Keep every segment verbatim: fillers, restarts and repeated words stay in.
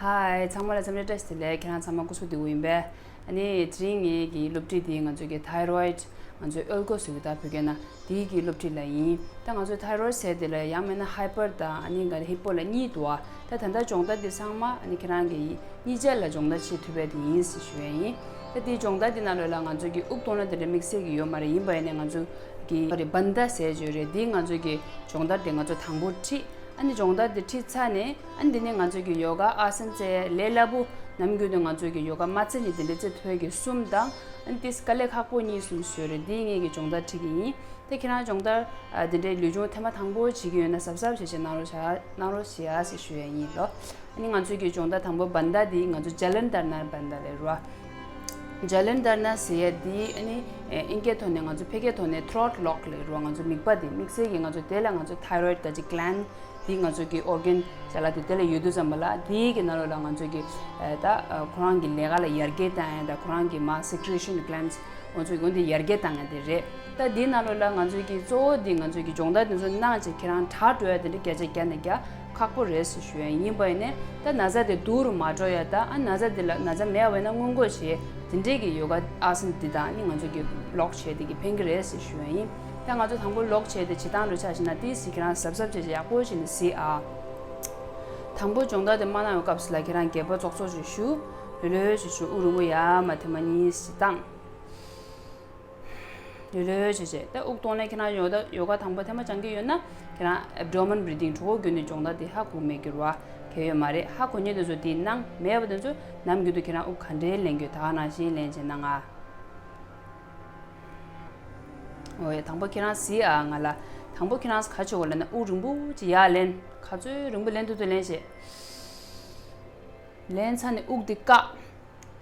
ཧའི། ཚང་མ་ལ་འཚམས་འདྲི་བཀྲ་ཤིས་བདེ་ལེགས། ཁྱེད་རང་ཚང་མ་སྐུ་གཟུགས་བདེ་པོ་ཡིན་པས། ཨ་ནི་དེ་རིང་ངེད་ཀྱི་སློབ་ཁྲིད་འདི་ང་ཚོ་གི་ཐའི་རོ་ཡིཌ། ང་ཚོའི་ཨོལ་ཀོ་ཟེར་གི་ད་བོད་སྐད་ནང་། དེའི་གི་སློབ་ཁྲིད་ལ་ཡིན། ད་ང་ཚོའི་ཐའི་རོ་ཡིཌ་ཟེར་དེ་ལ་ཡང་མིན་ན་ཧའི་པར་དང་ཨ་ནི་ག་རེ་ཧི་པོ་ལབ་གཉིས་འདུག་ཨ། ད་ད་ལྟ་སྦྱོང་བརྡར་འདི་ཚང་མ་ཨ་ནི་ཁྱེད་རང་གི་གཉིས་ཆ་ལ་སྦྱོང་བརྡར་བྱེད་ཐུབ་པ་དེ་ཡིན་ཟེར་ཞུ་ཡ་ཡིན། ད་དེའི་སྦྱོང་བརྡར་འདི་ནང་ལོགས་ལ་ང་ཚོ་གི་དབུགས་གཏོང་ལེན་དེ་འདྲ་དམིགས་བསལ་གྱི་ཡོད་མ་རེད། ཡིན་པ་ཡིན་ནའི་ང་ཚོ་གི་རེད་བན་ད་ཟེར་ཡ་ཅིག་ཡོད་རེད། འདི་ང་ཚོ་གི་སྦྱོང་བརྡར་དེ་ང་ཚོ་དང་པོ་ཁྲིད། ཨ་ནི་སྦྱོང་བརྡར་དེ་ཁྲིད་ཚར་ནས་ཨ་ནི་འདི་ནས་ང་ཚོ་གི་ཡོ་ག་ཨ་སན་རྩེ་ལས་སླ་པོ། ནམ་རྒྱུན་དུ་ང་ཚོ་གི་ཡོ་ག་མ་རྩེ་ནས་དེ་འདྲ་རྩེ་ཐུབ་ཡ་གི་གསུམ་དང་། ཨ་ནི་དེ་དཀའ་ལས་ཁག་པོ་གཉིས་གསུམ་བཟོས་རེད། འདི་ངེད་ཀྱི་སྦྱོང་བརྡར་ཁྲིད་ཀྱི་ཡིན། དེ་ཁྱེད་རང་སྦྱོང་བརྡར་ཨ་དེ་འདྲའི་ལུས་སྦྱོང་ཐེངས་མ་དང་པོ་བྱེད་ཀྱི་ཡོད་ན་གཟབ་གཟབ་བྱས་བྱས་གནང་རོགས་བྱ་གནང་རོགས་བྱེད་ཡ་ཟེར་ཞུ་ཡ་ཡིན་ལོ། ཨ་ནི་ང་ཚོ་གི་སྦྱོང་བརྡར་དང་པོ་བན་ད་འདི་ང་ཚོ་ཇ་ལན་དར་ན་བན་ད་ལབ་རེད་བ། ཇ་ལན་དར་ན་ཟེར་ཡ་འདི་ཨ་ནི་ཨིན་སྐད་ཐོག་ནས་ང་ཚོ་ཕལ་སྐད་ཐོག་ནས་ཐྲོ་ཊི་ལོབ་ལབ་རེད་བ། ང་ཚོ་མིད་པ་འདི་དམིགས་བསལ་གྱི་ང་ཚོ་དེ་ལ་ང་ཚོ་ཐའི་རོ་ཡིཌ་ག་ཅིག་གི་ལན་ཌི་འདི་ང་ཚོ་གི་ཨོར་གན་ཅ་ལག་དེ་དེ་ལ་ཡོད་དུས་ཙམ་པ་ལ། དེའི་གི་ནང་ལོགས་ལ་ང་ཚོ་གི་ཨ་ད་ཨ་ཁོ་རང་གི་ལས་ཀ་ལ་ཡར་རྒྱས་བཏང་ཡ་དང་ཁོ་རང་གི་མ་སི་ཀི་རི་ཤན་གི་ལན་ཌི་ང་ཚོ་གི་འོ་འདི་ཡར་རྒྱས་བཏང་ཡ་དེ་རེད། ད་དེའི་ནང་ལོགས་ལ་ང་ཚོ་གི་གཙོ་བོ་འདི་ང་ཚོ་གི་སྦྱོང་བརྡར་དེ་ཚོ་གནང་བྱས་ཁྱེད་རང་དྲག་འགྲོ་ཡ་དེ་འདྲ་བརྒྱ་ཆ་བརྒྱ་ནས་བརྒྱ་ཁག་པོ་རེད་ཟེར་ཞུ་ཡ་ཡིན། པ་ཡིན་ནའི་ད་ན་ཚ་དེ་སྡུག་རུ་མ་འགྲོ་ཡ་དང་། ཨ་ན་ཚ་དེ་ལ་ན་ཚ་མེད་པ་ཡིན་ན་སྔོན་འགོག་བྱེད་དེ་འདྲས་ཀྱི་ཡོ་ག་ཨ་སན་འདི་དང་ནི་ང་ཚོ་གི་ལོག་བྱས་དེ་གི་ཕན་གི་རེད་ཟེར་ཞུ་ཡ་ཡིན། ད་ང་ཚོ་དང་པོ་ལོག་བྱས་དེ་བྱེད་སྟངས་རུ་ཆ་བཞག་ན། དེ་ཟིག་ཁྱེད་རང་གཟབ་གཟབ་བྱས་བྱས་ཡག་པོ་བྱས་ནས་གཟིགས་ཨ། དང་པོ་སྦྱོང་བརྡར་དེ་མ་གནང་བའི་སྐབས་སུ་ལ་ཁྱེད་རང་སྒལ་པ་ཙོག་ཙོག་ཅིག་བཞུགས། ལྷོད་ལྷོད་ཅིག་བཞུགས། དབུགས་རིང་པོ་ཡར་མར་ཐེངས་མ་གཉིས་ཤིག་བཏང་། ལྷོད་ལྷོད་བྱས་བྱས། ད་དབུགས་གཏོང་ལེན་ཁྱེད་རང་ཡོ་ད་ཡོ་ག་དང་པོ་ཐེངས་མ་སྦྱང་གི་ཡོད་ན་ཁྱེད་རང་ཨེབ་ཌོ་མན་བྷི་རི་ཐིང་གྲོད་ཁོག་བརྒྱུད་ནས་སྦྱོང་བརྡར་དེ་ཧ་གོ་མེད་ཀྱི་རེད་བ། གལ་ཡོད་མ་རེད། ཧ་གོ་མཁན་དེ་ཚོ་དེ་གནང་། མེད་པ་དེ་ཚོ་ནམ་རྒྱུན་དུ་ཁྱེད་རང་དབུགས་ག་འདྲའི་ལེན་དགོས་ད་ག་ནང་བཞིན་ལེན་བྱས་གནང་ཨ། འོ་ཡ། དང་པོ་ཁྱེད་རང་གཟིགས་ཨ་ང་ལ། དང་པོ་ཁྱེད་རང་ག་བྱེད་དགོས་ལབ་ན་དབུགས་རིང་པོ་ཅིག་ཡར་ལེན། ག་ཚོད་རིང་པོ་ལེན་ཐུབ་ཐུབ་ལེན་བྱས། ལེན་ཚར་ནས་དབུགས་འདི་བཀག་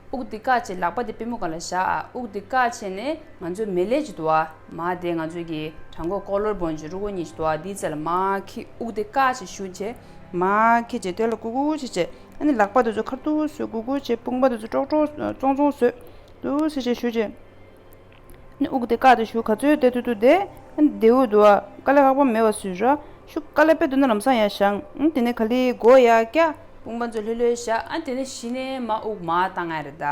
དབུགས་འདི་བཀག་བྱས་ལག་པ་འདི་པུས་མོ་སྒང་ལ་བཞག་ཨ། དབུགས་འདི་བཀག་བྱས་ནས་ང་ཚོའི་མེ་ལེ་ཅིག་འདུག་ཨ། མར་དེ་ང་ཚོའི་གི་བྲང་ཁོག་ཀོ་ལར་བོན་གྱི་རུས་ཁོག་གཉིས་ཅིག་འདུག་ཨ། འདིའི་རྩེ་ལ་མར་འཁྱེར། དབུགས་འདི་བཀག་བྱས་བཞུགས་བྱས། མར་འཁྱེར་བྱས་དེ་ལ་གུག་གུག་བྱས་བྱས། ཨ་ནི་ལག་པ་དེ་ཚོ་ཁ་ཐུག་བཟོས། གུག་གུག་བྱས། དཔུང་པ་དེ་ཚོ་ཀྲོག་ཀྲོག་ཙོང་ཙོང་བཟོས། འདུག་སེ་བྱས་བཞུགས་བྱས། ནི་དབུགས་དེ་བཀག་སྟེ་བཞུགས། ག་ཚོད་བསྡད་ཐུབ་ཐུབ་བསྡད། ཨ་ནི་བདེ་པོ་འདུག་ཨ། དཀའ་ལས་ཁག་པོ་མེད་པ་བཟོས་ར། ཤུགས་དཀའ་ལས་དཔེ་འདུག་ན་ལམ་སང་ཡར་བཞེངས། ཨ་ནི་དེ་ནས་ག་ལེར་མགོ་ཡར་བཀྱག་དཔུང་པ་ཚོ་ལྷོད་ལྷོད་བཞག་ཨ་ནི་དེ་ནས་གཞི་ནས་མར་དབུགས་མར་བཏང་ཡ་རེད་ད།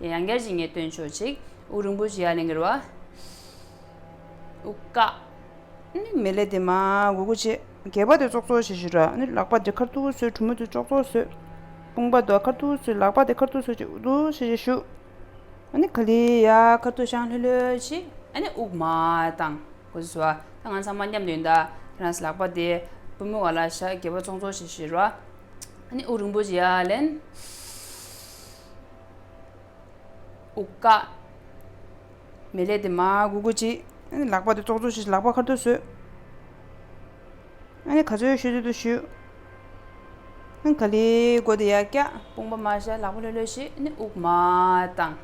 དེ་ཡང་བསྐྱར་ཅིག་ངས་སྟོན་ཆོག་ཅིག་དབུགས་རིང་པོ་ཞིག་ཡར་ལེན་གྱི་རེད་བ། དབུགས་བཀག་ཨ་ནི་མེ་ལེ་དེ་མར་གུག་གུག་བྱས། སྒལ་པ་དེ་ཙོག་ཙོག་བྱས་བཞུགས་ར། ཨ་ནི་ལག་པ་དེ་ཁ་ཐུག་བཟོས། གྲུ་མོ་དེ་ཙོག་ཙོག་བཟོས། དཔུང་པ་དེ་ཁ་ཐུག་བཟོས། ལག་པ་དེ་ཁ་ཐུག་བཟོས་བྱས་འདུག་སེ་བྱས་བཞུགས། ཨ་ནི་ག་ལེར་ཡར་ཁ་ཐུག་བཞེངས། ལྷོད་ལྷོད་བྱས། ཨ་ནི་དབུགས་མར་བཏང་། གོ་སོང་ཨ། ད་ང་ཚང་མ་མཉམ་དུ་ཡིན་ད། ཁྱེད་རང་ཚོ་ལག་པ་དེ་པུས་མོ་སྒང་ལ་བཞག་སྒལ་པ་ཙོག་ཙོག་བྱས་བཞུགས་ར། ཨ་ནི་དབུགས་རིང་པོ་ཞིག་ཡར་ལེན། དབུགས་བཀག་མེ་ལེ་དེ་མར་གུག་གུག་བྱས། ཨ་ནི་ལག་པ་དེ་ཙོག་ཙོག་བྱས། ལག་པ་ཁ་ཐུག་བཟོས། ཨ་ནི་ག་ཚོད་བཞུགས་ཐུབ་ཐུབ་བཞུགས། ཨ་ནི་ག་ལེར་མགོ་དེ་ཡར་བཀྱག་དཔུང་པ་མར་བཞག་ལག་པ་ལྷོད་ལྷོད་བྱས། ཨ་ནི་དབུགས་མར་བཏང་།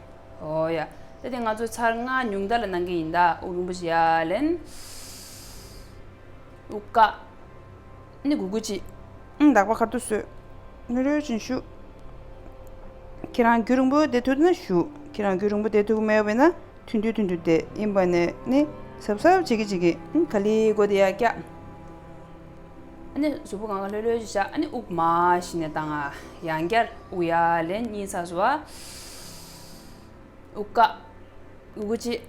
འོ་ཡ། ད་དེ་ང་ཚོ་ཚར་ལྔ་ཉུང་མཐའ་ལ་གནང་གི་ཡིན་ད། དབུགས་རིང་པོ་ཞིག་ཡར་ལེན། དབུགས་བཀག་ཨ་ནི་གུག་གུག་བྱས། ཨ་ནི་ལག་པ་ཁ་ཐུག་བཟོས། ལྷོད་ལྷོད་བྱས་བཞུགས། ཁྱེད་རང་རྒྱུན་རིང་པོ་བསྡད་ཐུབ་ན་བཞུགས། ཁྱེད་རང་རྒྱུན་རིང་པོ་བསྡད་ཐུབ་ཀྱི་མེད་པ་ཡིན་ན་ཐུང་ཐུང་ཐུང་ཐུང་བསྡད། ཡིན་པ་ནས་ནི་གཟབ་གཟབ་བྱེད་ཀྱི་བྱེད་ཀྱི། ཨ་ནི་ག་ལེར་མགོ་དེ་ཡར་བཀྱག་ཨ་ནི་གཟུགས་པོ་སྒང་ག་ལྷོད་ལྷོད་བྱས་བཞག་ཨ་ནི་དབུགས་མར་གཞི་ནས་བཏང་ཨ། ཡང་བསྐྱར་དབུགས་ཡར་ལེན། གཉིས་ཚར་སོང་ཨ། དབུགས་བཀག་གུག་གུག་བྱས།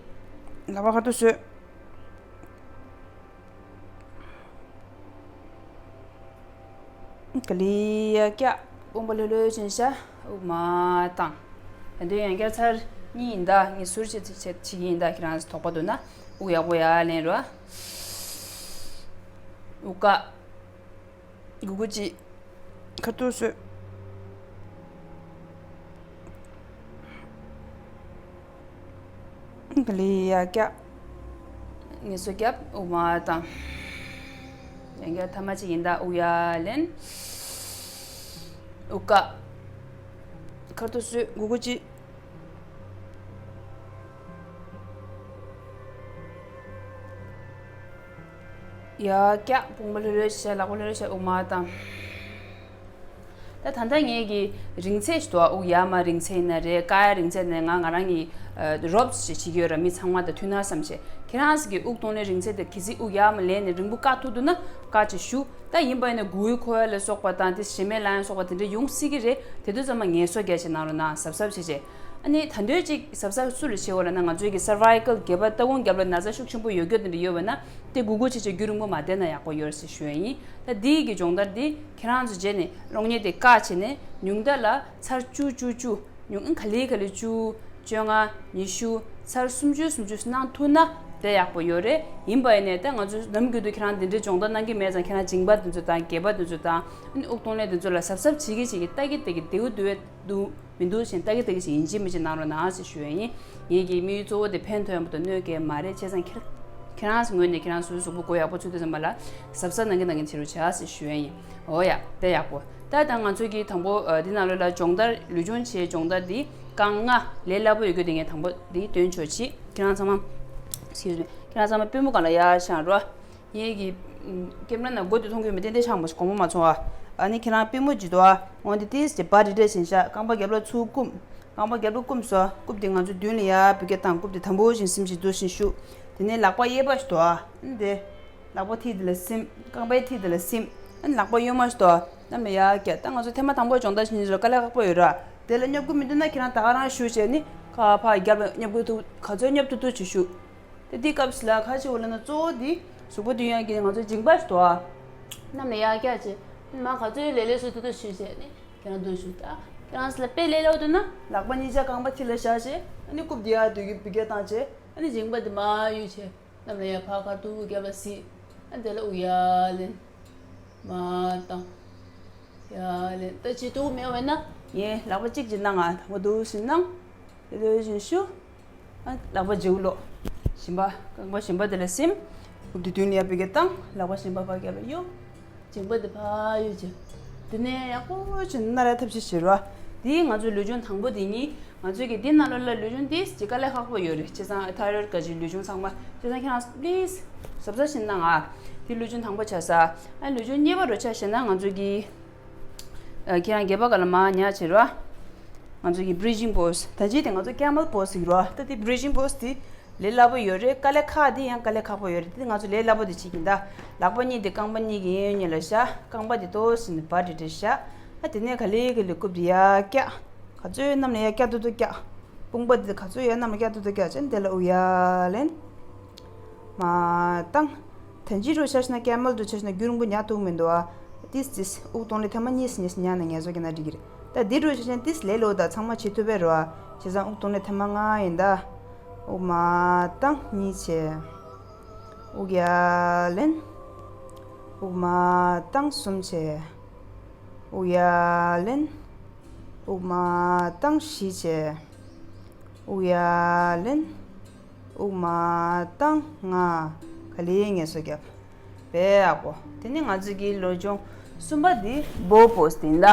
ལག་པ་ཁ་ཐུག་བཟོས། ག་ལེར་ཡར་བཀྱག་དཔུང་པ་ལྷོད་ལྷོད་བྱས་བཞག་དབུགས་མར་བཏང་། ད་དུང་ཡང་བསྐྱར་ཚར་གཉིས་ཡིན་ད། ངས་ཟུར་བྱས་བྱས་བྱེད་ཀྱི་ཡིན་ད། ཁྱེད་རང་ཚོ་དོགས་པ་འདུག་ན་དབུགས་ཡག་པོ་ཡར་ལེན་རོགས། དབུགས་བཀག་གུག་གུག་བྱས། ཁ་ཐུག་བཟོས། ག་ལེར་ཡར་བཀྱག་ངལ་གསོ་བརྒྱབ། དབུགས་མར་བཏང་། ཡང་བསྐྱར་ཐེངས་མ་གཅིག་ཡིན་ད། དབུགས་ཡར་ལེན། དབུགས་བཀག་ཁ་ཐུག་བཟོས། གུག་གུག་བྱས། ཡར་བཀྱག་དཔུང་པ་ལྷོད་ལྷོད་བྱས། ལག་པ་ལྷོད་ལྷོད་བྱས། དབུགས་མར་བཏང་། ད་ད་ལྟ་ངེད་ཀྱི་རིང་ཚད་ཞིག་འདུག་ཨ། དབུགས་ཡར་མར་རིང་ཚད་ཡིན་ན་རེད། བཀག་ཡ་རིང་ཚད་ནས་ང་ང་རང་གི་ཨ་རོབ་ཅིག་བྱེད་ཀྱི་ཡོད་ར། མི་ཚང་མ་དང་མཐུན་ན་བསམ་བྱས། ཁྱེད་རང་ཚོ་གི་དབུགས་གཏོང་ལེན་རིང་ཚད་དེ་གལ་སྲིད་དབུགས་ཡར་མར་ལེན་ནས་རིང་པོ་བཀག་ཐུབ་འདུག་ན་བཀག་བྱས་བཞུགས། ད་ཡིན་པ་ཡིན་ན་མགོ་བོའི་ཁོག་ཡ་ལ་སོགས་པ་དང་དེ་ཞེ་མེར་ལངས་ཡ་སོགས་པ་དེ་འདྲ་ཡོང་སྲིད་ཀྱི་རེད། དེ་དུས་ཙམ་པ་ངལ་གསོ་རྒྱག་བྱེད་གནང་རོགས་གནང་། གཟབ་གཟབ་བྱེད་བྱེད། ཨ་ནི་ད་འདོད་ཅིག་གཟབ་གཟབ་སུ་ལ་བྱེད་འོ་ལབ་ན་ང་ཚོའི་གི་སར་ཝའི་ཀལ་སྒལ་པ་ལྟ་གོང་རྒྱབ་ལ་ན་ཚ་ཤུགས་ཆེན་པོ་ཡོད་རྒྱུ་དེ་འདྲ་ཡོད་པ་ན་དེ་སྒུག་སྒུག་བྱེད་བྱེད་རྒྱུན་རིང་པོ་མ་བསྡད་ན་ཡག་པོ་ཡོད་རེད་ཟེར་ཞུ་ཡ་ཡིན། ད་འདི་ཡི་གི་སྦྱོང་བརྡར་འདི་ཁྱེད་རང་ཚོ་རྗེས་ནས་གློག་བརྙན་དེ་བཀག་བྱས་ནས་ཉུང་མཐའ་ལ་ཚར་བཅུ་བཅུ་བཅུ། ཉུང་ཨང་ག་ལེ་ག་ལེ་བཅུ། བཅོ་ལྔ། ཉི་ཤུ། ཚར་སུམ་ཅུ་སུམ་ཅུ་གནང་ཐུབ་ན་དེ་ཡག་པོ་ཡོད་རེད། ཡིན་པ་ཡིན་ནའི་ད་ང་ཚོ་ནམ་རྒྱུན་དུ་ཁྱེད་རང་འདི་འདྲའི་སྦྱོང་བརྡར་གནང་གི་མེད་ཙང་ཁྱེད་རང་མཇིང་པ་འདི་ཚོ་དང་སྒལ་པ་འདི་ཚོ་དང་ཨ་ནི་དབུགས་གཏོང་ལེན་འདི་ཚོ་ལ་གཟབ་གཟབ་བྱེད་ཀྱི་བྱེད་ཀྱི་ལྟ་གི་ལྟ་གི་བདེ་པོ་འདུག་བས་འདུག་མི་འདུག་ཟེར་ལྟ་གི་ལྟ་གི་ཞིག་ཡིན་གཅིག་མིན་གཅིག་གནང་རོགས་གནང་ཟེར་ཞུ་ཡ་ཡིན། ངེད་ཀྱི་དམིགས་ཡུལ་གཙོ་བོ་དེ་ཕན་ཐོགས་ཡོང་བ་དང་གནོད་སྐྱེལ་མ་རེད། བྱས་ཙང་ཁྱེད་ཁྱེད་རང་ངོས་ནས་ཁྱེད་རང་ཚོའི་གཟུགས་པོ་མགོ་ཡག་པོ་ཚུགས་དུས་ཙམ་པ་ལ་གཟབ་གཟབ་གནང་གི་གནང་གི་བྱེད་རོགས་བྱ་ཟེར་ཞུ་ཡ་ཡིན། འོ་ཡ་དཔེ་ཡག་པོ། ད་ད་ང་ཚོས་ཀྱི་དང་པོ་ཨ་འདི་ནང་ལོགས་ལ་སྦྱོང་བརྡར་ལུས་སྦྱོང་བྱེད་སྦྱོང་བརྡར་འདི་རྐང་ལྔ་ལས་སླ་པོ་ཡོད་རྒྱུ་དེ་ངས་དང་པོ་འདི་སྟོན་ཆོག་ཅིག་ཁྱེད་རང་ཚང་མ། Excuse me. ཁྱེད་རང་ཚང་མ་པུས་མོ་སྒང་ལ་ཡར་བཞེངས་རོགས། ངེད་ཀྱི་ཀེམ་ར་ནང་མགོ་དེ་མཐོང་གི་མི་ཏན་ཏན་བཞེངས་མ་གོང་མ་མ་ཚོང་ཨ། ཨ་ནི་ཁྱེད་རང་པུས་མོ་ཇི་དོ་ཨ། འོན་ཏེ་ཏིས་ཀྱི་བ་རི་རེ་བཞིན་བཞག་རྐང་པ་རྒྱབ་ལ་ཚུར་བསྐུམ། རྐང་པ་རྒྱབ་ལ་བསྐུམ་སོ། རྐུབ་དེ་ང་ཚོ་མདུན་ལ་ཡར་བུ་ག་བཏང་། རྐུབ་དེ་དམ་པོ་བཞིན་སིམ་བཞིན་འདུག་བཞིན་བཞུགས། དེ་ནས་ལག་པ་གཡས་པ་ཞིག་དོ་ཨ། ཨ་ནི་དེ། ལག་པ་མཐིལ་དེ་ལ་སིམ། རྐང་པའི་མཐིལ་དེ་ལ་སིམ། ཨ་ནི་ལག་པ་གཡོན་མ་ཞིག་དོ། གནམ་ལ་ཡར་བཀྱག་ད་ང་ཚོ་ཐེངས་མ་དང་པོ་སྦྱོང་བརྡར་བྱེད་ཉིན་ར་དཀའ་ལས་ཁག་པོ་ཡོད་ར། དེ་ལ་སྙོབ་དགོས་མི་འདུག་ན་ཁྱེད་རང་ད་ག་རང་བཞུགས་བྱས་ནི་ཁ་ཕར་རྒྱབ་ལ་སྙོབ་དགོས་འདུག་ག་ཚོད་སྙོབ་ཐུབ་ཐུབ་བྱེད་བཞུགས། དེ་དེའི་སྐབས་སུ་ལ་ཁ་ཕྱེ་འོ་ལ་ན་གཙོ་བོ་དེ་གཟུགས་པོ་དེ་ཡང་གི་ང་ཚོ་མཇིང་པ་ཞིག་དོ། གནམ་ལ་ཡར་བཀྱག་བྱས། མ་ག་ཚོད་ལས་ལས་སུ་ཐུབ་ཐུབ་བྱེད་བྱས་ནི་ཁྱེད་རང་འདུག་བཞུགས། ད་ཁྱེད་རང་སུ་ལ་དཔེ་ལས་སླ་པོ་འདུག་ན་ལག་པ་གཉིས་ཆ་རྐང་པ་མཐིལ་ལ་བཞག་བྱས། ཨ་ནི་རྐུབ་དེ་ཡར་སྡོད་ཀྱི་བུ་ག་བཏང་བྱས། ཨ་ནི་མཇིང་པ་དེ་མར་གཡུག་བྱས། གནམ་ལ་ཡར་ཕར་ཁ་ཐུག་རྒྱབ་ལ་གཟིགས། ཨ་དེ་ལ་དབུགས་ཡར་ལེན། མར་བཏང་། ཡར་ལེན། ད་བྱེད་ཐུབ་མེད་པ་ཡིན་ན་ངས་ལག་པ་གཅིག་གཅིག་གནང་ང་དང་པོ་འདུག་བཞིན་གནང་། དེ་འདུག་བཞིན་བཞུགས། ཨ་ལག་པ་མཇུག་ལོག་གཞན་པ་རྐང་པ་གཞན་པ་དེ་ལ་སིམ། རྐུབ་དེ་མདུན་ལ་ཡར་བུ་ག་བཏང་། ལག་པ་གཞན་པ་ཕར་རྒྱབ་ལ་གཡུག་མཇིང་པ་དེ་ཕར་གཡུག་བྱས། དེ་ནས་ཡག་པོ་བྱས་ནས་ན་ར་ཐབས་ཤེས་བྱེད་རོགས། དེ་ང་ཚོའི་ལུས་སྦྱོང་དང་པོ་དེ་ཡིན། ང་ཚོའི་གི་འདི་ནང་ལོགས་ལ་ལུས་སྦྱོང་ཏིས་ཅིག་དཀའ་ལས་ཁག་པོ་ཡོད་རེད། བྱས་ཙང་ཐའི་རོཌ་ག་ཅིག་ལུས་སྦྱོང་ཚང་མ། བྱས་ཙང་ཁྱེད་རང་པི་ལིས་གཟབ་གཟབ་བྱེད་གནང་ཨ། དེ་ལུས་སྦྱོང་དང་པོ་བྱས་ས། ཨ་ལུས་སྦྱོང་གཉིས་པ་རུ་ཆ་བཞག་ན་ང་ཚོའི་གི་ཨ་ཁྱེད་རང་སྒལ་པ་སྒང་ལ་མར་ཉལ་བྱེད་རོགས། ང་ཚོའི་གི་bridging pose། ད་ཅི་དེ་ང་ཚོ་camel pose་ཟེར་གི་རོགས། ད་དེ་bridging pose་དེ་ལས་སླ་པོ་ཡོད་རེད། དཀའ་ལས་ཁག་དེ་ཡང་དཀའ་ལས་ཁག་པོ་ཡོད་རེད། དེ་ང་ཚོ་ལས་སླ་པོ་དེ་བྱེད་ཀྱིན་ད། ལག་པ་གཉིས་དེ་རྐང་པ་གཉིས་ཀྱི་གཡས་གཡོན་གཉིས་ལ་བཞག་རྐང་པ་དེ་ཏོག་ཙམ་ནས་བར་དེ་འདྲ་བཞག་ཨ་དེ་ནས་ག་ལེ་ག་ལེ་རྐུབ་དེ་ཡར་བཀྱག་ག་ཚོད་གནམ་ལ་ཡར་བཀྱག་ཏུ་ཏུ་བཀྱག་དཔུང་པ་དེ་ག་ཚོད་ཡར་གནམ་ལ་བཀྱག་ཏུ་ཏུ་བཀྱག་བྱས་དེ་ལ་དབུགས་ཡར་ལེན། མར་བཏང་། ཐན་ཅི་རུ་ཆ་ཤི་ན་camel་དུ་ཆ་ཤི་ན་རྒྱུན་རིང་པོ་ཉལ་ཐུབ་མི་འདུག་ཨ། ཏིས་ཏིས་དབུགས་གཏོང་ལེན་ཐེངས་མ་གཉིས་སུ་གཉིས་སུ་ཉལ་ན་ངལ་གསོ་རྒྱག་ན་འགྲིག་གི་རེད། ད་འདི་རུ་ཆ་ཤི་ན་ཏིས་ལས་སླ་པོ་ད་ཚང་མ་བྱེད་ཐུབ་པ་རེད་བ། བྱས་ཙང་དབུགས་གཏོང་ལེན་ཐེངས་མ་ལྔ་ཡིན་ད། དབུགས་མར་བཏང་གཉིས་བྱས། དབུགས་ཡར་ལེན། དབུགས་མར་བཏང་གསུམ་བྱས། དབུགས་ཡར་ལེན། དབུགས་མར་བཏང་བཞི་བྱས། དབུགས་ཡར་ལེན། དབུགས་མར་བཏང་ལྔ། ག་ལེ་ངལ་གསོ་རྒྱབ། དཔེ་ཡག་པོ། དེ་ནི་ང་ཚོའི་གི་ལུས་སྦྱོང་གསུམ་པ་འདི་bow pose་དེ་ཡིན་ད།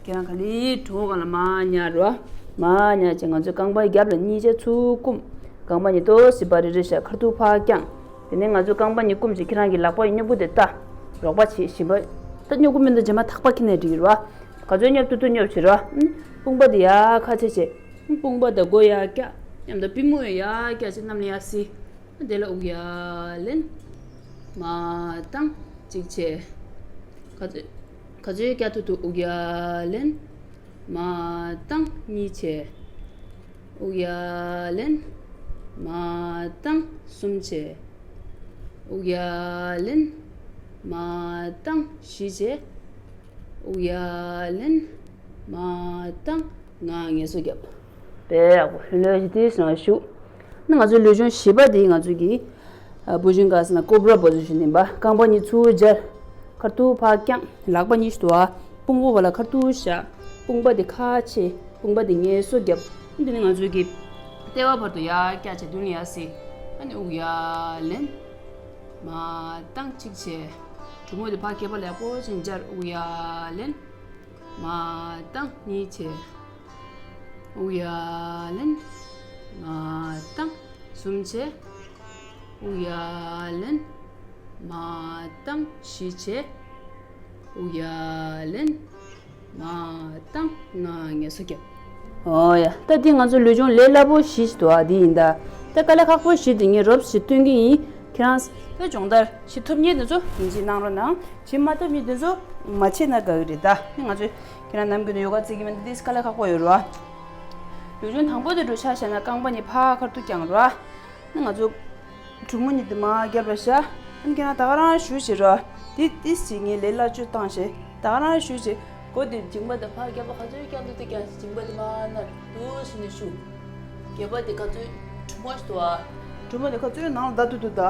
ཁྱེད་རང་ག་ལེ་གྲོད་ཁོག་སྒང་ལ་མར་ཉལ་རོགས། མར་ཉལ་བྱས་ང་ཚོའི་རྐང་པ་རྒྱབ་ལ་གཉིས་ཆ་ཚུར་བསྐུམ། རྐང་པ་གཉིས་ཏོག་ཙམ་བར་རེ་རེ་བཞག་ཁ་ཐུག་ཕར་བརྐྱངས། དེ་ནས་ང་ཚོའི་རྐང་པ་གཉིས་བསྐུམ་བྱས་ཁྱེད་རང་གི་ལག་པ་ཡི་སྙོབ་གུ་དེ་ལྟ། རོགས་པ་བྱེད་བཞིན་པ། ད་སྙོབ་གུ་མིན་ད་རྗེས་མ་ཐག་པ་ཁྱེར་ནས་འགྲིག་གི་རེད་བ། ག་ཚོད་སྙོབ་ཐུབ་ཐུབ་སྙོབ་བྱེད་རོགས། དཔུང་པ་དེ་ཡར་ཁ་ཕྱེ་བྱས། དཔུང་པ་དང་མགོ་ཡར་བཀྱག་མཉམ་དུ་པུས་མོ་ཡང་ཡར་བཀྱག་བྱས་གནམ་ལ་ཡར་གཟིགས། དེ་ལ་དབུགས་ཡར་ལེན། མར་བཏང་གཅིག་བྱས། ག་ཚོད་ག་ཚོད་བཀྱག་ཐུབ་ཐུབ་དབུགས་ཡར་ལེན། མར་བཏང་གཉིས་བྱས། དབུགས་ཡར་ལེན། མར་བཏང་གསུམ་བྱས། དབུགས་ཡར་ལེན། མར་བཏང་བཞི་བྱས། དབུགས་ཡར་ལེན། མར་བཏང་ལྔ། ངལ་གསོ་རྒྱབ། དཔེ་ཡག་པོ། ལྷོད་ལྷོད་ཅིག་དེ་སོང་བཞུགས། ན་ང་ཚོའི་ལུས་སྦྱོང་བཞི་པ་དེ་ང་ཚོའི་གི་ཨ་བྷུ་ཇུན་ག་ཨ་ས་ན་ཀོབ་ར་པོ་ཟི་ཤན་ཡིན་པ། རྐང་པ་གཉིས་ཚུར་སྦྱར། ཁ་ཐུག་ཕར་བརྐྱངས། ལག་པ་གཉིས་ཤིག་དུ་བ། དཔུང་པ་བ་ལ་ཁ་ཐུག་བཞག་དཔུང་པ་དེ་ཁ་ཕྱེ། དཔུང་པ་དེ་ངལ་གསོ་རྒྱབ། འདི་ནི་ང་ཚོའི་གི་ལྟེ་བ་བར་དུ་ཡར་བཀྱག་བྱས་མདུན་ལ་ཡར་གཟིགས། ཨ་ནི་དབུགས་ཡར་ལེན། མར་བཏང་གཅིག་བྱས། གྲུ་མོ་དེ་ཕར་ཁྱད་པར་ལ་ཡག་པོ་ཅིག་སྦྱར། དབུགས་ཡར་ལེན། མར་བཏང་གཉིས་བྱས། དབུགས་ཡར་ལེན། མར་བཏང་གསུམ་བྱས། དབུགས་ཡར་ལེན། མར་བཏང་བཞི་བྱས། དབུགས་ཡར་ལེན། མར་བཏང་ལྔ། ངལ་གསོ་རྒྱབ། ཨོ་ཡ། ད་འདི་ང་ཚོ་ལུས་སྦྱོང་ལས་སླ་པོ་བཞི་ཞིག་འདུག་ཨ། འདི་ཡིན་ད། ད་དཀའ་ལས་ཁག་པོ་བཞི་འདི་ངས་རོབ་ཞིག་སྟོན་གྱི་ཡིན། ཁྱེད་རང་ཚོ་སྦྱོང་བརྡར་བྱེད་ཐུབ་མཁན་དེ་ཚོ་ཡིན་གཅིག་གནང་རོགས་གནང་། བྱེད་མ་ཐུབ་མཁན་དེ་ཚོ་མ་བྱེད་ན་དགའ་གི་རེད་ད། ང་ཚོས་ཁྱེད་རང་ནམ་རྒྱུན་དུ་ཡོ་ག་རྩེ་གི་མི་འདུག་དེ་དཀའ་ལས་ཁག་པོ་ཡོད་རེད་བ། ལུས་སྦྱོང་དང་པོ་དེ་འགྲོ་ཆ་བྱས་ན་རྐང་པ་གཉིས་ཕར་ཁ་ཐུག་བརྐྱངས་རོགས། ང་ཚོ་གྲུ་མོ་གཉིས་དེ་མར་རྒྱབ་ལ་བཞག་ཨ་ནི་ཁྱེད་རང་ད་ག་རང་བཞུགས་བྱེད་རོགས། དེ་ཏིས་ཅིག་ངས་ལས་སླ་བཅོས་བཏང་བྱས་ད་ག་རང་བཞུགས་བྱེད། མགོ་དེ་མཇིང་པ་དེ་ཕར་རྒྱབ་ལ་ག་ཚོད་བརྐྱང་ཐུབ་ཐུབ་བརྐྱངས་བྱས། མཇིང་པ་དེ་མར་ནར་འདུག་སེ་ནས་བཞུགས། སྒལ་པ་དེ་ག་ཚོད་གྲུ་མོ་ཞིག་འདུག་ཨ། གྲུ་མོ་དེ་ག་ཚོད་ནང་ལ་བརྡབ་ཐུབ་ཐུབ་ད།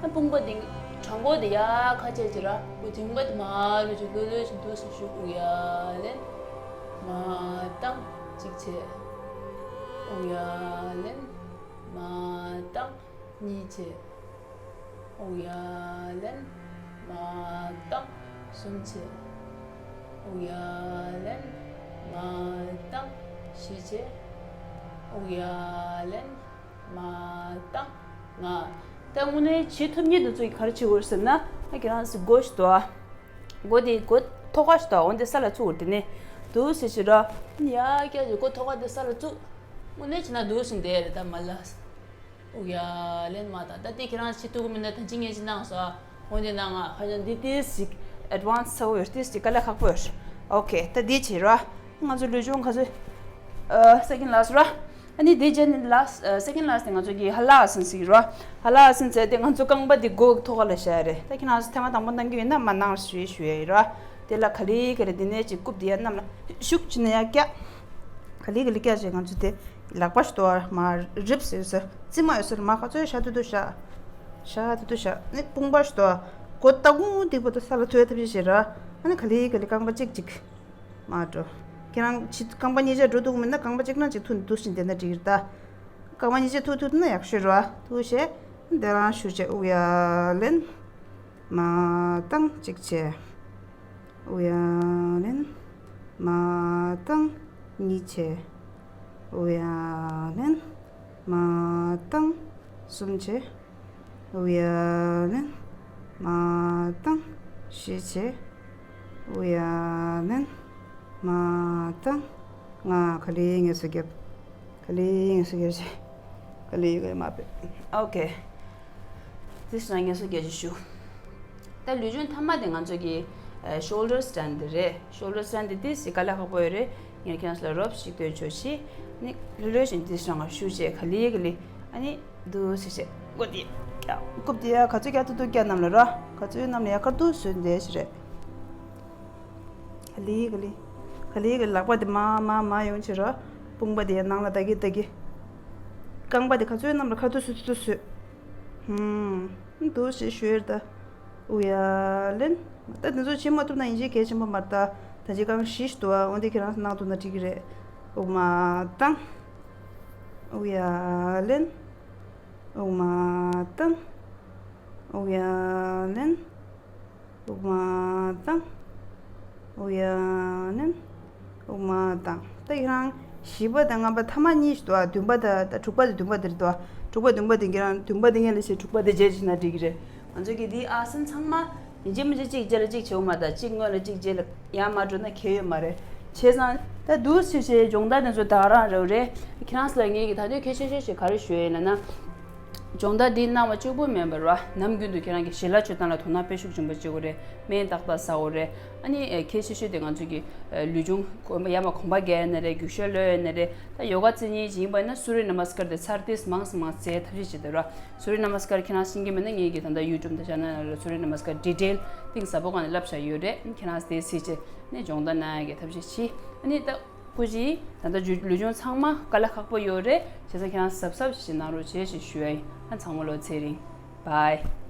ཨ་དཔུང་པ་དེ་བྲང་ཁོག་དེ་ཡར་ཁ་བྱས་བྱེད་ར། མགོ་མཇིང་པ་དེ་མར་ལོག་བྱས་ལྷོད་ལྷོད་བྱས་འདུག་སེ་བཞུགས། དབུགས་ཡར་ལེན། མར་བཏང་། གཅིག་བྱས། དབུགས་ཡར་ལེན། མར་བཏང་། གཉིས་བྱས། དབུགས་ཡར་ལེན། མར་བཏང་། གསུམ་བྱས། དབུགས་ཡར་ལེན། མར་བཏང་། བཞི་བྱས། དབུགས་ཡར་ལེན། མར་བཏང་། ལྔ། ད་དངོས་གནས་བྱེད་ཐུབ་མཁན་དེ་ཚོ་གིས་ག་རེ་བྱེད་དགོས་ཟེར་ན། ཨ་ཁྱེད་རང་ཚོ་མགོ་ཞིག་འདུག་ཨ། མགོ་དེ་མགོ་ཐོག་ཁ་ཞིག་འདུག་ཨ། འོ་འདི་ས་ལ་བཙུགས། དེ་ནས་འདུག་སེ་བྱེད་རོགས། ཡར་བཀྱག་བྱས་མགོ་ཐོག་ཁ་དེ་ས་ལ་བཙུགས། དངོས་གནས་བྱས་ན་འདུག་སེ་བསྡད་རེད་ད་མར་ལ། དབུགས་ཡར་ལེན། མར་བཏང་། ད་དེ་ཁྱེད་རང་བྱེད་ཐུབ་ཀྱི་མིན་ན་ད་ཅི་ངས་ཅི་གནང་སོང་། འོ་འདི་གནང་ང་། ཧ་ཅང་འདི་ཏིས་ཅིག་ཨེཌ་ཝན་སི་ཚ་བོ་ཡོད། ཏིས་ཅིག་དཀའ་ལས་ཁག་པོ་ཡོད། ཨོ་ཁེ། ད་འདི་བྱེད་རོགས། ང་ཚོ་ལུས་སྦྱོང་ག་ཚོད། ཨ་སེ་ཀེན་ཌི་ལ་སི་ཊི་རོགས། ཨ་ནི་འདི་རྗེས་ནི་ལ་སི་ཊི། ཨ་སེ་ཀེན་ཌི་ལ་སི་ཊི་དེ་ང་ཚོ་གི་ཧ་ལ་ཨ་སན་ཟེར་གྱི་རོགས། ཧ་ལ་ཨ་སན་ཟེར་དེ་ང་ཚོ་རྐང་པ་འདི་མགོ་ཐོག་ཁ་ལ་བཞག་རེད། ད་ཁྱེད་རང་ཚོ་ཐེངས་མ་དང་པོ་གནང་གི་ཡོད་ན་མར་གནང་རོགས་ཞུ་ཡས་ཞུ་ཡས་ཡིན་རོགས། དེ་ལ་ག་ལེ་ག་ལེ་འདི་ནས་ཅིག་རྐུབ་འདི་ཡར་གནམ་ལ་ཤུགས་བྱས་ནས་ཡར་བཀྱག་ག་ལེ་ག་ལེ་བཀྱག་བྱས། ང་ཚོ་དེ་ལག་པ་ཞིག་འདུག་ཨ། མར་རིབ་སེ་ཡོད་ས། རྩིབ་མ་ཡོད་ས་ལ་མར་ག་ཚོད་བཞག་ཐུབ་ཐུབ་བཞག་བཞག་ཐུབ་ཐུབ་བཞག་ནི་དཔུང་པ་ཞིག་འདུག་ཨ། མགོ་ལྟག་ཁུང་འདི་བར་དུ་ས་ལ་ཐུག་ཡས་ཐབས་ཤེས་བྱེད་རོགས། ཨ་ནི་ག་ལེ་ག་ལེ་རྐང་པ་གཅིག་གཅིག་མར་འགྲོ། ཁྱེད་རང་ཕྱི་རྐང་པ་གཉིས་ཆ་འགྲོ་ཐུབ་ཀྱི་མིན་ན་རྐང་པ་གཅིག་ནང་གཅིག་ཐུག་འདུག་བཞིན་བསྡད་ན་འགྲིག་གི་རེད་ད། རྐང་པ་གཉིས་ཆ་ཐུག་ཐུབ་ཐུབ་ན་ཡག་ཤོས་རེད་བ། ཐུག་བྱས། འདི་རང་བཞུགས་བྱས། དབུགས་ཡར་ལེན། མར་བཏང་། གཅིག་བྱས། དབུགས་ཡར་ལེན། མར་བཏང་། གཉིས་བྱས། དབུགས་ཡར་ལེན། མར་བཏང་། གསུམ་བྱས། དབུགས་ཡར་ལེན། མར་བཏང་། བཞི་བྱས། དབུགས་ཡར་ལེན། མར་བཏང་། ལྔ། ག་ལེ་ངལ་གསོ་རྒྱབ། ག་ལེ་ངལ་གསོ་རྒྱབ་བྱས། ག་ལེ་ག་ལེ་མར་ཕེབས། ཨོ་ཁེ། དེ་སོང་ངལ་གསོ་རྒྱབ་བྱས་བཞུགས། ད་ལུས་སྦྱོང་མཐའ་མ་དེ་ང་ཚོ་གི་ཨ་ཤོལ་ཌར་སི་ཊེན་ཌི་དེ་རེད། ཤོལ་ཌར་སི་ཊེན་ཌི་དེ་ཏིས་ཅིག་དཀའ་ལས་ཁག་པོ་ཡོད་རེད། ངས་ཁྱེད་རང་ཚོ་ལ་རོབ་ཅིག་སྟོན་ཆོག་བྱས། ནི་ལྷོད་ལྷོད་བྱས་ནས་ཏིས་རང་ང་བཞུགས་བྱས། ག་ལེ་ག་ལེ་ཨ་ནི་འདུག་སེ་བྱས། མགོ་དེ་རྐྱབ། རྐུབ་དེ་ཡར་ག་ཚོད་རྒྱག་ཐུབ་ཐུབ་རྒྱག། གནམ་ལ་རོ། ག་ཚོད་གནམ་ལ་ཡར་ཁར་འདུག་སེ་བསྡད་བྱས་རེད། ག་ལེ་ག་ལེ། ག་ལེ་ག་ལེ་ལག་པ་དེ་མར་མར་མར་ཡོང་བྱས་རོ། དཔུང་པ་དེ་ཡར་ནང་ལ་ལྡག་གི་ལྡག་གི། རྐང་པ་དེ་ག་ཚོད་གནམ་ལ་ཁ་ཐུག་སུ་ཐུག་སུ། ཧུམ། འདུག་སེ་བཞུགས་ཡོད་ད། དབུགས་ཡར་ལེན། ད་འདི་ཚོ་བྱེད་མ་ཐུབ་ན་ཡིན་གཅིག་གལ་ཆེན་པོ་མ་རེད་ད། ད་ཅི་རྐང་བཞི་ཞིག་འདུག་ཨ། འོ་འདི་ཁྱེད་རང་ཚོ་གནང་ཐུབ་ན་འགྲིག་གི་རེད། དབུགས་མར་བཏང་། དབུགས་ཡར་ལེན། དབུགས་མར་བཏང་། དབུགས་ཡར་ལེན། དབུགས་མར་བཏང་། དབུགས་ཡར་ལེན། དབུགས་མར་བཏང་། ད་ཁྱེད་རང་བཞི་པ་དང་ལྔ་པ་ཐ་མ་གཉིས་ཤིག་འདུག་ཨ། བདུན་པ་དང་ད་དྲུག་པ་དང་བདུན་པ་དེ་རེད་འདུག་ཨ། དྲུག་པ་བདུན་པ་དེ་ཁྱེད་རང་བདུན་པ་དེ་སྔོན་ལ་བྱས། དྲུག་པ་དེ་རྗེས་བྱས་ན་འགྲིག་གི་རེད། ང་ཚོ་གི་འདིའི་ཨ་སན་ཚང་མ་ཡིན་གཅིག་མིན་གཅིག་གཅིག་རྗེས་ལ་གཅིག་བྱེད་དགོས་མ་རེད་ད། གཅིག་སྔོན་ལ་གཅིག་རྗེས་ལ་ཡར་མར་འགྲོ་ན་ཁྱད་ཡོད་མ་རེད། བྱས་ཙང་ད་འདུག་སེ་བྱས་སྦྱོང་བརྡར་དེ་ཚོ་ད་ག་རང་རེད་རེད། ཁྱེད་རང་ཚོ་ལ་ངས་ཀྱིས་ད་དུང་གལ་ཆེ་ཤོས་ཤིག་ག་རེ་ཞུ་ཡ་ཡིན་ལབ་ན། སྦྱོང་བརྡར་འདི་གནང་བ་གཅིག་པུ་མིན་པར་བ། ནམ་རྒྱུན་དུ་ཁྱེད་རང་གིས་ཞལ་ལག་མཆོད་སྟངས་ལ་དོ་སྣང་དཔེ་ཤུགས་ཆེན་པོ་བྱེད་དགོས་རེད། སྨན་ཏག་ཏག་ཟ་དགོས་རེད། ཨ་ནི་ཨེ་གལ་ཆེ་ཤོས་དེ་ང་ཚོ་གི་ཨེ་ལུས་སྦྱོང་གོམ་པ་ཡར་མར་གོམ་པ་རྒྱག་ཡ་ན་རེད། རྒྱུག་ཤར་གློད་ཡ་ན་རེད། ད་ཡོ་ག་རྩེ་མཁན་ཅིག་ཡིན་པ་ཡིན་ན་སུ་རྱ་ན་མ་སི་ཀར་དེ་ཚར་ཏོག་ཙམ་མང་ཙམ་མང་ཙམ་རྩེ་ཐབས་ཤེས་བྱེད་དགོས་རེད། སུ་རྱ་ན་མ་སི་ཀར་ཁྱེད་རང་ཤེས་ཀྱི་མེད་ན་ངེད་ཀྱིས་ད་ལྟ་ཡུ་ཊུབ་དང་ཅེ་ནལ་ནང་ལ་སུ་རྱ་ན་མ་སི་ཀར་ཌི་ཊེལ་གཏིང་ཟབ་པོ་སྒང་ནས་བསླབ་བཞག་ཡོད་རེད། ཁྱེད་རང་དེ་གཟིགས་བྱས་ནས་སྦྱོང་བརྡར་གནང་ཡ་གི་ཐབས་ཤེས་བྱེད། ཨ་ནི་ད། སྐུ་མཁྱེན། ད་ལྟ་ལུས་སྦྱོང་ཚང་མ་དཀའ་ལས་ཁག་པོ་ཡོད་རེད། བྱས་ཙང་ཁྱེད་རང་གཟབ་གཟབ་ཞིག་གནང་རོགས་བྱེད་ཞེས་ཞུ་ཡ་ཡིན། ཨ་ཚང་མ་ལོ་ཚེ་རིང་། བཱའི།